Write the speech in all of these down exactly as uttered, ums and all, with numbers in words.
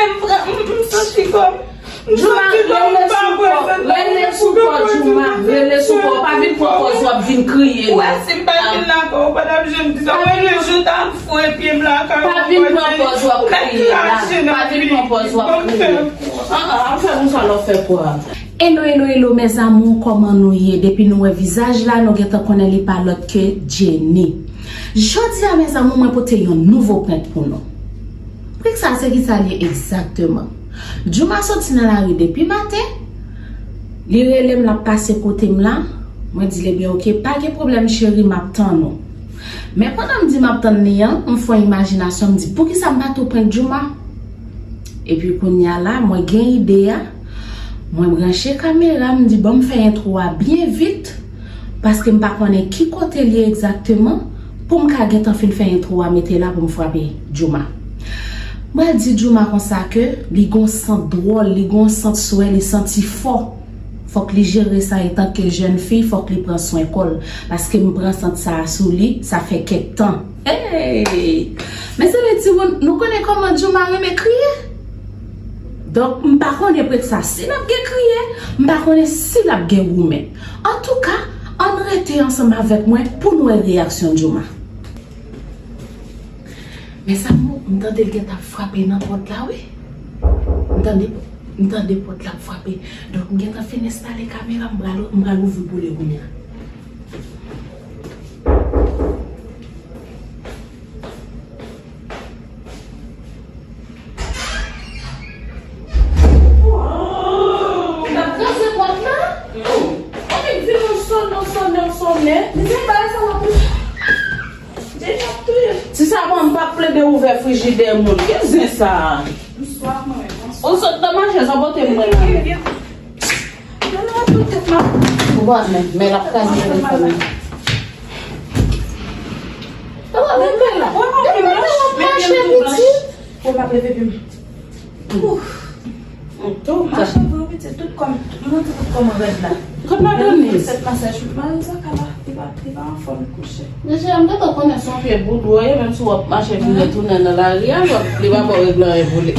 M pran, m, m santi kòm, m Jouma, santi kòm rele m pa sou kò, prezante rele sou kò, Jouma, rele sou kò. Pa vin pran pòz w ap vin kriye la. Ou wè, si m pa vin lakay ou, ou pa t ap janm di sa. Ou wè, lè jou t ap fre pye m lakay ou, pa vin pran pòz w ap kriye la. Pa vin pran pòz w ap kriye. An, an, an fè konsa lè w fè kwa. Hello, hello, hello, mes amours, kòman nou ye? Depi nou wè vizaj la, nou gentan konnen li pa lòt ke Jenny. Jodi a, mes amours, mwen pote yon nouvo prank pou nou. Prank sa, se ki sa l ye egzakteman? Jouma soti nan lari depi maten, li rele m, l ap pase kote m la. Mwen di l, ebyen, oke, pa gen pwoblèm, cheri, m ap tann ou. Men pandan m di m ap tann li an, m fè yon imajinasyon, m di, poukisa m pa tou prank Jouma? Epi kounye a la, mwen gen ide a, mwen branche kamera, m di, ban m fè entwo a byen vit, paske m pa konnen ki kote l ye egzakteman, pou m ka gentan fin fè entwo a, mete la pou m frape Jouma. Mwen di Jouma konsa ke li gon sant dwòl, li gon sant swè, li santi fò. Fòk li jere sa, etanke jèn fi, fòk li pran swen kò l. Paske m pran sant sa a sou li, sa fè kèk tan. Hey! Mezanmi, timoun, nou konnen kòman Jouma renmen kriye? Donk, m pa konnen prank sa si l ap gen kriye, m pa konnen si l ap gen goumen. Antouka, ann rete ansanm avèk mwen pou n wè reyaksyon Jouma. Mes amours, m tande l gentan ap frape nan pòt la, wi. M tande, m tande pòt la ap frape. Donk, m gentan fin enstale kamera, m pral, m pral ouvri pou li kounye a. L ap kraze pòt la? Annik vin, ou sonnen, ou sonnen, ou sonnen. Li se bagay sa w ap Ti sa bon, m p ap plede ouvè frijidè moun. Ki zen sa a? M swaf mwen menm, m swaf. Ou sot nan mache san pote m mwen la. Ou pa men, men l ap kraze telefòn nan. Ou pa men, men l ap mache piti. Ou m ap leve pye m. Ouf. Mache vre wi, se tout kò m, m santi tout kò m rèd la. Kot Madonise? Sèt masaj, Marie Zakala, li pa, li pa anfòm, li kouche. Mesye, m gentan konnen se yon pye boudwo ye, menm si w ap mache vin retounen nan lari a, l ap, li pa ba w regle anyen pou li.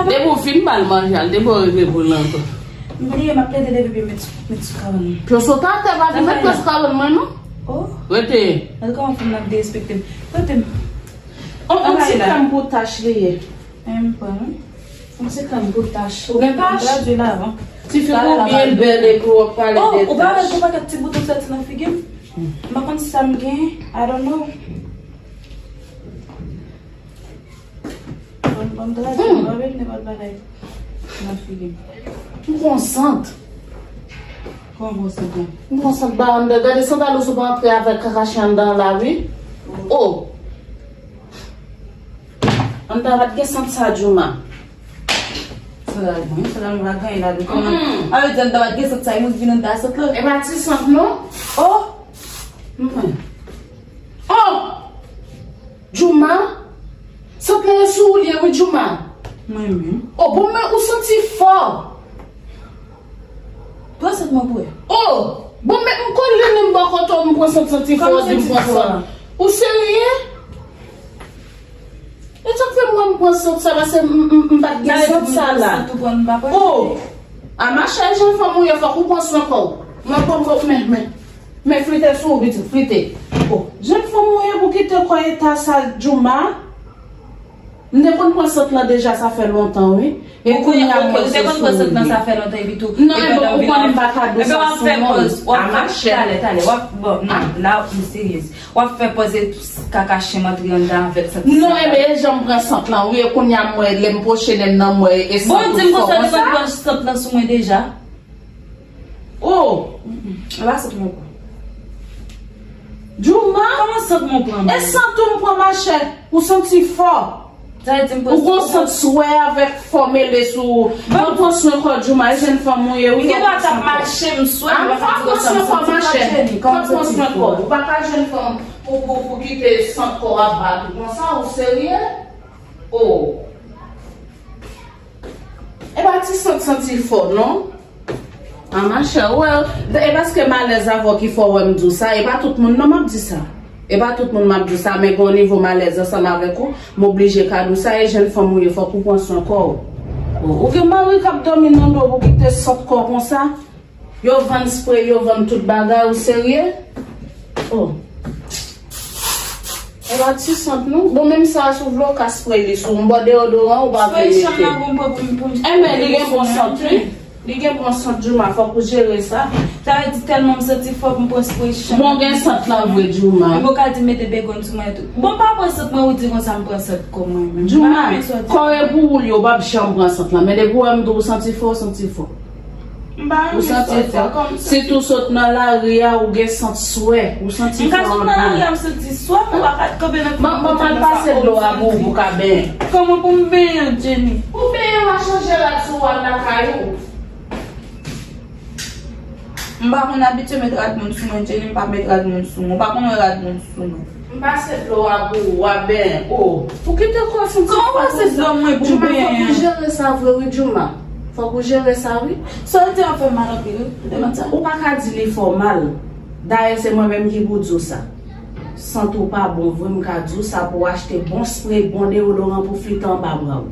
Depi w fin ba l manje a, l te ba w regle pou l ankò. M bliye, m ap plede leve pye m met, met sou kabann. Pye w sot atè, pa vin met pye w sou kabann mwen, non. Oh. Rete. Gade kòman fanm nan ap derespekte m. Rete m. On, on ti krèm pou tach li ye. Men m pran, wi. Yon ti krèm pou tach. Ou gen tach? Tradui l avan. Tifi, ou byen bèl epi w ap pale de tach. Oh, ou pa wè gon pakèt ti bouton soti nan figi m? M pa konn sa m genyen. I don't know. Ban m, ban m tradui, m pa vle nenpòt bagay nan figi m. M gon sant. Kòman gon sant la? M gon sant ba anndan. Gade sandal ou sou pa antre avèk kakache anndan la, wi. Oh. Anndan pa t gen sant sa, Jouma. Sandal mwen, sandal mwen pa gen ladan. Kòman? A vle di anndan pa t gen sant sa, e moun vin anndan a sant lan? E pa ti sant, non. Oh! Mwen. Oh! Jouma? Sant lan e sou ou l ye, wi, Jouma. Mwen menm. Oh, bon, men ou santi fò. Pran sant mwen pou wè. Oh! Bon, men m kole menm bò kote w, m pran sant, santi fò, ou di m pran sant. Ou serye? E sa k fè m wè m pran sant sa, paske m, m, m pa t gen sant sa la. Oh! A ma chè, jèn fanm ou ye, fòk ou pran swen kò w. Mwen pran kò, men, men, men flite sou ou, pitit, flite. Oh! Jèn fanm ou ye pou kite kò eta sa, Jouma. M te konn pran sant lan deja, sa fè lontan, wi. E kounye a, mwen se sou li. Ou te konn pran sant lan, sa fè lontan, epi tou. Non, e bon, ou konnen m pa ka di sa sou moun. A ma chè. Talè, talè, w ap, bon, non, la, m seryez. W ap fè pòz e kaka chen m antre anndan avèk sant sa. Non, e byen, e jan m pran sant lan, wi, e kounye a, m wè, lè m pwoche nen m nan, m wè, e sant ou fò konsa. Bon, di m konsa, ou te konn pran sant lan sou mwen deja. Oh! E pa sant mwen pran. Jouma? Kòman sant mwen pran, e sant ou m pran, ma chè. Ou santi fò. Ou gon sant swè avèk fò mele sou ou. Ban m pran swen kò w, Jouma, e jèn fanm ou ye, wi, fò pran swen kò w. M gen dwa t ap mache, m swè, m pa santi kò sa, m santi m pa jeni. Kòman w santi kò w? Ou pa ka jèn fanm pou, pou, pou kite sant kò w ap bat ou konsa, ou serye? Oh! E pa ti sant santi fò, non. A ma chè, ou wè, e paske m alèz avè w ki fè w wè m di w sa, e pa tout moun non m ap di sa. E pa tout moun m ap di sa, men gen yon nivo malèz ansanm avèk ou, m oblije ka di w sa, e jèn fanm ou ye, fòk ou pran swen kò w. Ou gen mari k ap dòmi nan do w pou kite sant kò konsa? Yo vann spray, yo vann tout bagay, ou serye? Oh. E pa ti sant non. Bon, menm sa a si w vle w ka spray li sou. M ba w deodoran, ou pa vle mete. Spray chanm nan bon pou m pou m. Enben, li gen bon sant, wi. Li gen bon sant, Jouma, fòk ou jere sa. Sa vle di tèlman m santi fò pou m pran spray chanm. Bon, gen sant lan vre, Jouma. Bon, ka di mete begonn sou mwen tou. Bon, pa pran sant mwen, ou di konsa m pran sant kò mwen menm. Jouma, kò e pou ou li, ou p ap janm pran sant lan. Men depi w wè m di w santi fò, ou santi fò. Ou santi fò. Sitou sot nan lari a, ou gen sant swè. Ou santi fò anpil. M ka sot nan lari a, m santi swè, m pa ka kanpe nan. Ban m al pase dlo a pou ou, pou w ka benyen. Kòman pou m benyen, Jenny? Ou benyen, w a chanje rad sou ou, al lakay ou. M pa konn abitye met rad moun sou mwen, Jenny, m pa met rad moun sou mwen. Ou pa konn wè rad moun sou mwen. M pase dlo a pou ou, w a benyen. Oh, ou kite kò w santi fò konsa. Kòman w pase dlo mwen pou m benyen? Jouma, fòk ou jere sa vre, wi, Jouma. Fòk ou jere sa, wi. Sa w di an fè m mal anpil, wi. Ou pa ka di li fè w mal. Dayè, se mwen menm ki pou di w sa. Sant ou pa bon vre, m ka di w sa pou w achte bon spray, bon deodoran pou flite anba bra w.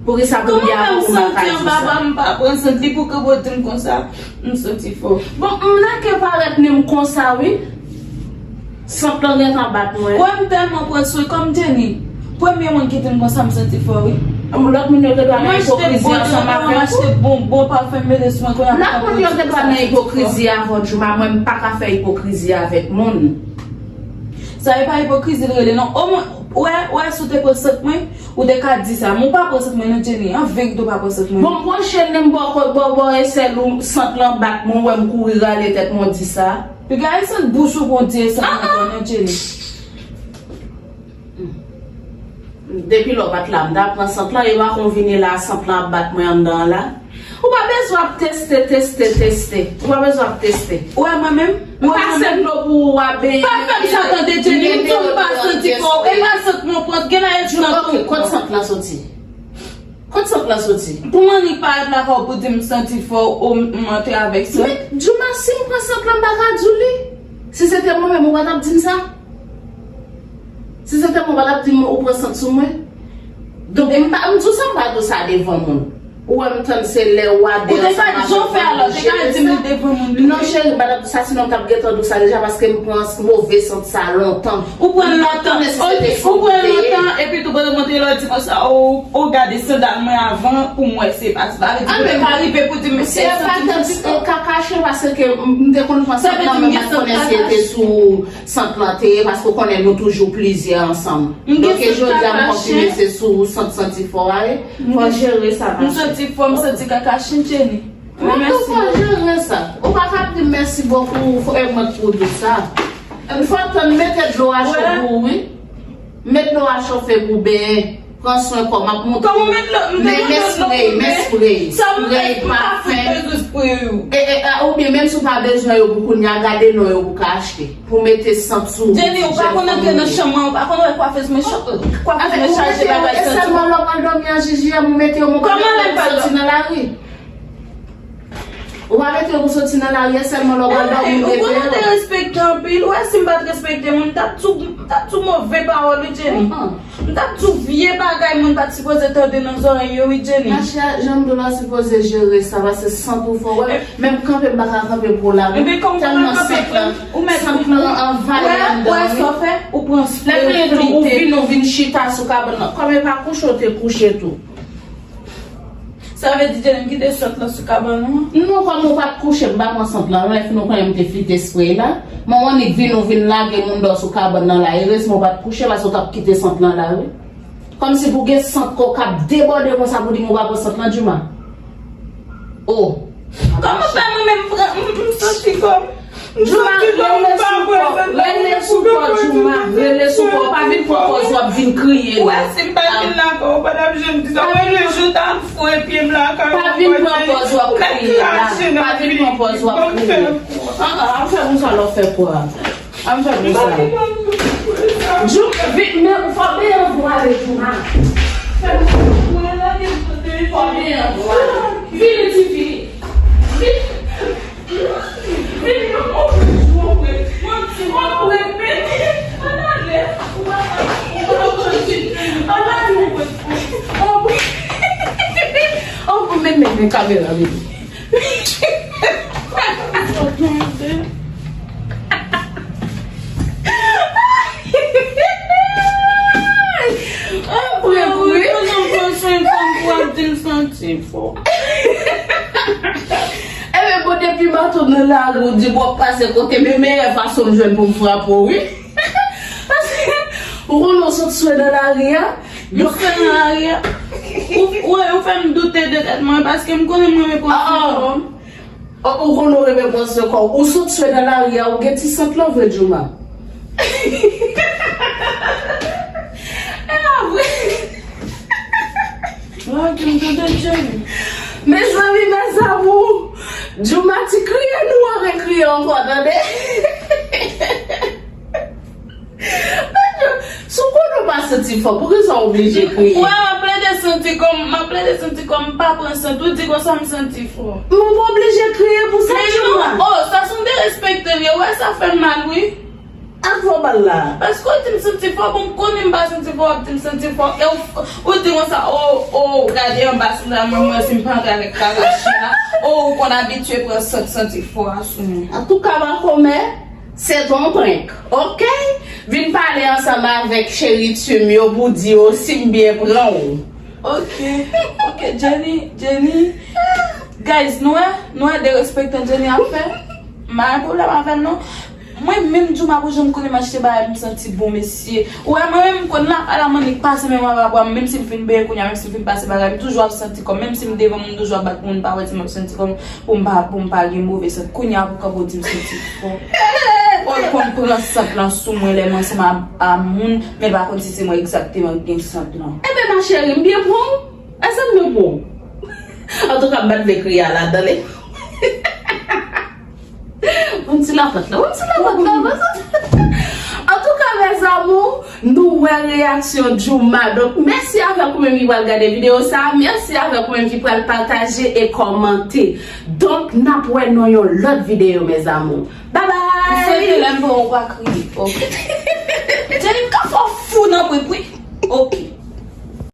Poukisa kounye a pou ou nan ka di sa? Kòman fè m santi anba bra m pa pran sant li pou ke w di m konsa? M santi fò. Bon, m nan ke parèt menm konsa, wi. Sant lan gentan bat mwen. Wè m tèlman pran swen kòm Jenny. Premye moun ki di m konsa, m santi fò, wi. Lòt moun yo te dwa nan ipokrizi ansanm avèk ou. M achte bon deodoran, m achte bon, bon pafen, m mete sou mwen, kounye a m santi fò. Lòt moun yo te dwa nan ipokrizi avè w, Jouma, mwen m pa ka fè ipokrizi avèk moun. Sa e pa ipokrizi l rele, non. Omwen, wè, wè, si w te pran sant mwen, ou te ka di sa. Men w pa pran sant mwen, non, Jenny. An verite, w pa pran sant mwen. Bon, m pran cheni m bò, bò, bò esèl ou, sant lan bat mwen, w wè m kouri rale tèt mwen di sa. Piga e sant bouch ou pou w di e sant mwen, non, Jenny. Depi lè w pa t la, m ta pran sant lan, e pa kon vini la, sant lan ap bat mwen anndan an la. Ou pa bezwen ap teste, teste, teste. Ou pa bezwen ap teste. Ou wè mwen menm? M pase dlo pou ou, w a benyen. Pa fè m sa tande, Jenny, m di w m pa santi kò w. E pa sant mwen pran, gen la e di nan kou. Ok, kot sant lan soti? Kot sant lan soti? Pou m annik parèt lakay w pou di m santi fò w, m antre avèk sa. Men, Jouma, si m pran sant lan, m pa ka di w li. Si se te mwen menm, ou pa t ap di m sa? Si se te mwen, ou pa t ap di m ou pran sant sou mwen? Donk, m pa, m di w sa, m pa di w sa devan moun. Ou wè m tann se lè w a de ansanm avèk mwen pou jere sa. Non, cheri, m pa t ap di sa, sinon m t ap gentan di w sa deja, paske m pran move sant sa lontan. Ou pran l lontan, ou pran l lontan, epi tou pandan mwen te la, w di konsa, o, o, gade sandal mwen avan pou m wè se pa, sa vle di ou te ka rive pou di m se santi m santi kò. Kakache, paske m te konn pran sant lan, men m pa t konnen si e te sou sant lan te ye, paske w konnen nou toujou plizyè ansanm. Donk, e jodi a m konfime se sou sant santi fò a ye. Fò jere sa, ma chè. M santi fò, m santi kakache, Jenny. Mèsi. Fò jere sa. Ou pa ka di mèsi bokou, fò e mwen k pou di sa. Fò tann, mete dlo a cho pou ou, wi. Met dlo a chofe pou benyen. Pran swen kò, m ap montre w. Men, men spray, men spray. Spray, pafen. E, e, a, oubyen menm si w pa bezwen yo pou kounye a, gade non yo pou ka achte. Pou mete sant sou ou. Jenny, ou pa konn antre nan chanm mwen, ou pa konn wè kwafez mwen, kwafez mwen chaje bagay santi. E sèlman lè w pral dòmi an J J M, ou mete yo, mwen pa bezwen pou soti nan lari. Ou pa mete yo pou soti nan lari, e sèlman lè w pral dòmi, ou mete yo. Ou konnen w te respekte anpil, ou wè si m pa t respekte moun, m t ap di w, m t ap di w move pawòl, wi, Jenny. M t ap di w vye bagay moun pa t sipoze tande nan zòrèy yo, wi, Jenny. Machè, jan m di w la, w sipoze jere sa, paske sant ou fò, wè. Menm kanpe m pa ka kanpe pou w la, non. Tèlman sant lan, sant lan anvayi anndan, wi. Lè fini tou, ou vin, ou vin chita sou kabann nan. Kòm e pa kouche w te kouche tou. Sa vle di Jenny m kite sant lan sou kabann ou? Non, kòm ou pa t kouche, m pa pran sant lan. Lè fini ou konnen m te flite espre la. Men w annik vin, ou vin lage moun dòs sou kabann nan la. Erezman ou pa t kouche, paske ou t ap kite sant lan la, wi. Kòmsi pou gen sant kò k ap debòde konsa pou di m ou pa pran sant lan, Jouma. Oh. Kòman fè mwen menm pran, m, m santi kòm, m santi kòm m pa pran sant lan. Rele sou kò, Jouma, rele sou kò. Pa vin pran pòz w ap vin kriye la. Ou wè si m pa t vin lakay ou, ou pa t ap janm di sa. Ou wè le jou ta fouye pye m lakay ou, pa vin pran pòz w ap kriye la. Pa vin pran pòz w ap kriye. An, an, ap fè konsa lè w fè kwa. An fè konsa. Jou, vit, men ou fò benyen vwale, Jouma. Fè konsa. Fò benyen vwale. Vini, tifi. Vini. Vini, yon bon jou, yon bon jou. Menm men kamera, baby. Apre, wi. Konnen w pran swen fanm pou w ap di l santi fò. Ebyen, bon, depi maten nan lari, ou di w ap pase kote, men meyè fason m jwenn pou m frape w, wi. Paske, ou konnen w sot swe nan lari a. Yo fè nan lari a. Ou, ou, ou fè m doute de tèt mwen, paske m konnen mwen renmen pran swen fanm. Ou, ou konnen w renmen pran swen kò w. Ou sot swe nan lari a, ou gen ti sant lan vre, Jouma. E la vre. Mezanmi, mes amours, Jouma ti kriye, nou an rekriye ankò, tande. Si w konnen w pa santi fò, poukisa w oblije kriye? Wè, m ap plede santi kòm, m ap plede santi kòm m pa pran sant, ou di konsa m santi fò. Men w pa oblije kriye pou sa, Jouma. Oh, sa se yon derespekte l ye, wè, sa fè m mal, wi. Ak fò bal la. Paske w di m santi fò, bon, m konnen m pa santi fò, w ap di m santi fò. E w, ou di konsa, oh, oh, gade anba soulye mwen, mwen si m pa antre avèk Karachi la. Oh, ou konn abitye pran sant, santi fò a sou mwen. Antouka, Makomè, se ton prank, ok? Vin pale ansanm avèk cheri Tim yo pou di yo si m byen pran w. Ok, ok, Jenny, Jenny. Guys, nou wè, nou wè derespektan Jenny ap fè? M pa gen pwoblèm avè l non. Mwen menm, Jouma, pou jan m konnen m achte bagay, m santi bon, mesye. Ou wè, mwen menm, m konn la, ala m annik pase men m ap pran, menm si m fin benyen kounye a, menm si m fin pase bagay, m toujou ap santi kòm, menm si m devan moun, m toujou ap bat pou moun pa wè si m ap santi kòm, pou m pa, pou m pa gen move sant. Kounye a, pou kanpe w di m santi fò. Ou konn pran sant lan sou mwen lè m ansanm a, a moun, men l pa konn si se mwen egzakteman k gen sant lan. Ebyen, ma chérie, m byen pran w. Èske m byen pran w? Antouka, m pa t vle kriye a ladan li. Yon ti lapant la, yon ti lapant la. Antouka, mes amours, nou wè reyaksyon Jouma. Donk, mèsi avèk ou menm ki pral gade videyo sa. Mèsi avèk ou menm ki pral pataje e kòmante. Donk, n ap wè nan yon lòt videyo, mes amours. Bye bye! M swete lè m pran w pa kriye. Ok. Jenny, m ka fè w fou nan prank, wi. Ok.